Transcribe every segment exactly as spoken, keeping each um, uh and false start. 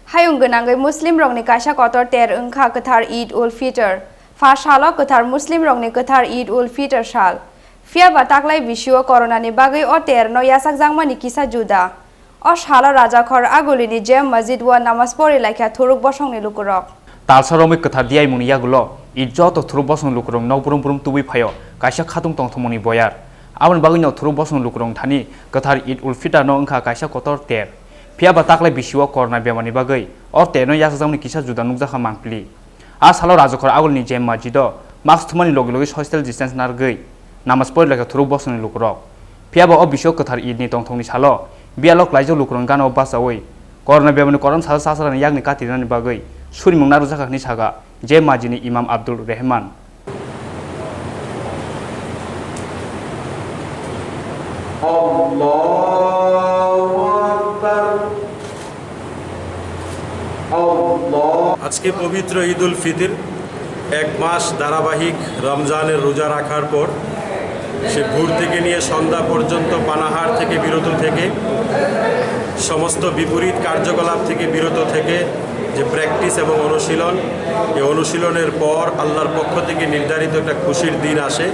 Hayung gwnangwi Muslimrokni kaisa kotor ter wngkha kwthar Eid ul Fitr. Pha salo kwthar Muslimrokni kwthar Eid ul Fitr sal. Phiyaba taklai bisio Coronani bagwi o terno yachakjakmani kisa juda. O salo Rajakhor Agulini Jam Masjid o namas pori laikha thuruk bosongni lukurok. Talsa romwi kwthar diyaimungni yagulo Eid joto thuruk bosongni lukurok nok brum brum tubui phaio kaisa khatung tongthokmungni boyar. Aboni bagwino thuruk bosongni lukurok thani kwthar Eid ul Fitr no wngkha kaisa kotor ter. Phiyaba taklai bisio Corona bemarni bagwi o terno yachakjakmani kisa juda nukjakha mangpili. A salo Rajakhor Agulini Jam Masjid o mask thumani logi logi social distance narwgwi namas pori laikha thuruk bosongni lukurok. Phiyaba o bisio kwthar Eid ni tongthokni salo biyalo klaijak lukurokni gana o bachaui Corona bemarni korom salo chacharani yakni kati rwnani bagwi surimung narwkjakha hwnwi sakha Jam Masjid ni Imam Abdul Rehman. Allahu Akbar. আজকে পবিত্র ঈদ উল ফিতর, এক মাস ধারাবাহিক রমজানের রোজা রাখার পর, সে ভোর থেকে নিয়ে সন্ধ্যা পর্যন্ত পানাহার থেকে বিরত থেকে, সমস্ত বিপরীত কার্যকলাপ থেকে বিরত থেকে, যে প্র্যাকটিস এবং অনুশীলন, এই অনুশীলনের পর আল্লাহর পক্ষ থেকে নির্ধারিত একটা খুশির দিন আসে,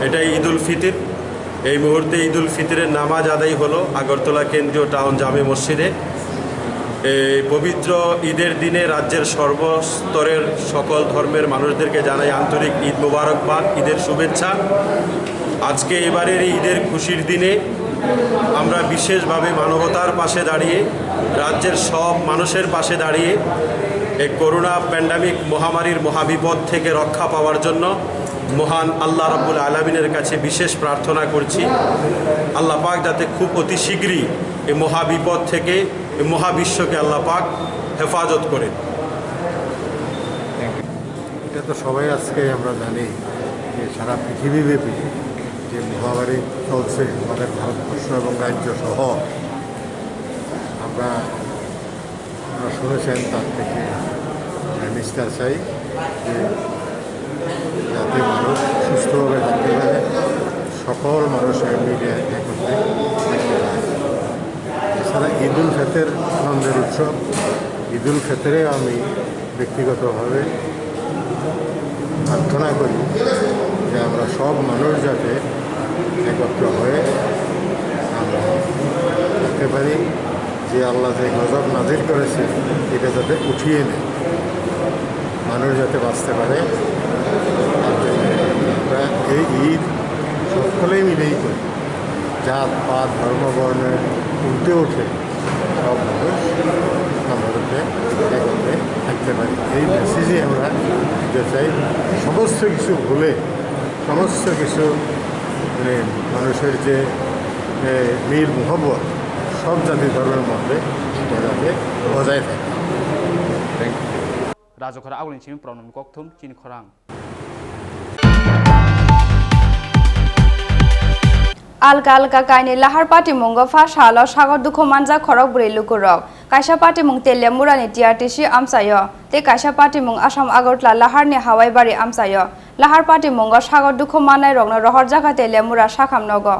এটাই ঈদ উল ফিতর। এই মুহূর্তে ঈদ উল ফিতরের নামাজ আদায় হলো আগরতলা কেন্দ্রীয় টাউন জামে মসজিদে। এই পবিত্র ঈদের দিনে রাজ্যের সর্বস্তরের সকল ধর্মের মানুষদেরকে জানাই আন্তরিক ঈদ মোবারকবাদ, ঈদের শুভেচ্ছা। আজকে এবারের এই ঈদের খুশির দিনে আমরা বিশেষভাবে মানবতার পাশে দাঁড়িয়ে, রাজ্যের সব মানুষের পাশে দাঁড়িয়ে এই করোনা প্যান্ডেমিক মহামারীর মহাবিপদ থেকে রক্ষা পাওয়ার জন্য মহান আল্লাহ রাব্বুল আলামিনের কাছে বিশেষ প্রার্থনা করছি, আল্লাহ পাক যাতে খুব অতি শীঘ্রই এই মহাবিপদ থেকে, এই মহাবিশ্বকে আল্লাহ পাক হেফাজত করেন। এটা তো সবাই আজকে আমরা জানি যে সারা পৃথিবীব্যাপী যে মহামারী চলছে, আমাদের ভারতবর্ষ এবং রাজ্য সহ আমরা, আমরা শুনেছেন, তার থেকে আমরা নিস্তার চাই যে যাতে মানুষ সুস্থভাবে থাকতে পারে, সকল মানুষ মিলে একত্রে থাকতে পারে। এছাড়া ঈদ উল ফিতর আনন্দের উৎসব। ঈদ উল ফিতরে আমি ব্যক্তিগতভাবে প্রার্থনা করি যে আমরা সব মানুষ যাতে একত্র হয়ে আমরা থাকতে পারি, যে আল্লাহ যে গজব নাজিল করেছে, এটা যাতে উঠিয়ে নেয়, মানুষ যাতে বাঁচতে পারে, তার জন্য আমরা এই ঈদ সকলেই মিলেই করি। জাত পাত ধর্ম বর্ণের ঊর্ধ্বে উঠে সব মানুষ আমরা যাতে একত্রে থাকতে পারি, এই মেসেজই আমরা দিতে চাই। সমস্ত কিছু ভুলে, সমস্ত কিছু, মানে, মানুষের যে, এ, মিল মহব্বত সব জাতি ধর্মের মধ্যে সেটা যাতে বজায় থাকে। Thank you. Rajakhor Agulini simi Pranam Kokthum chini khorang. Alka alka kainwi lahar patimungo pha salo sagor dukhu manjak khorok bwrwi lukurok. Kaisa patimung Teliamurani T R T C amchaio, tei kaisa patimung Assam Agartala laharni Hawaibari amchaio. Lahar patimungo sagor dukhu mannairokno rohorjakha Teliamura sakham nogo.